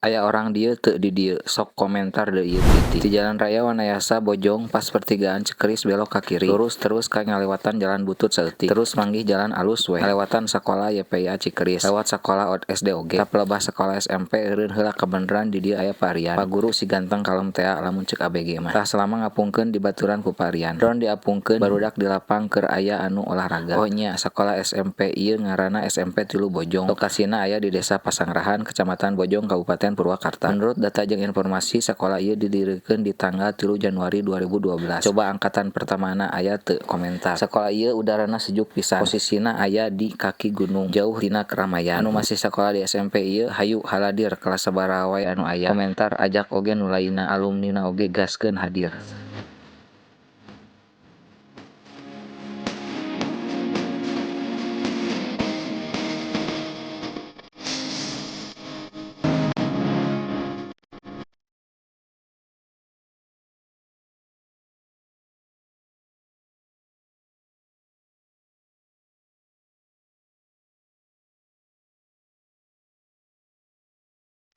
Aya orang dieu teu di dieu? Sok komentar deui ieu titik. Ti Jalan Raya Wanayasa Bojong pas pertigaan Cikeris belok ka kiri. Lurus terus ka ngalewatan jalan butut saeutik. Terus manggih jalan alus weh. Ngalewatan sakola YPIA Cikeris. Lewat sakola SD oge. Tah pelebah sakola SMP eureun heula kabeneran di dieu aya Pak Rian. Pak guru si ganteng kalem tea lamun ceuk ABG mah. Tah selama ngapungkeun dibaturan ku Pak Rian. Drone diapungkeun barudak di lapang keur aya anu olahraga. Oh nya sakola SMP ieu ngaranna SMP 3 Bojong. Lokasina aya di Desa Pasangrahan, Kecamatan Bojong, Kabupaten Purwakarta. Menurut data jeung informasi sakola ieu didirikeun di tanggal 3 Januari 2012. Coba angkatan pertamana aya teu komentar. Sakola ieu udarana sejuk pisan. Posisina aya di kaki gunung, jauh tina keramaian. Anu masih sakola di SMP ieu hayu haladir kelas sabaraha wae anu aya. Komentar ajak oge nu lainna alumnina oge gaskeun hadir.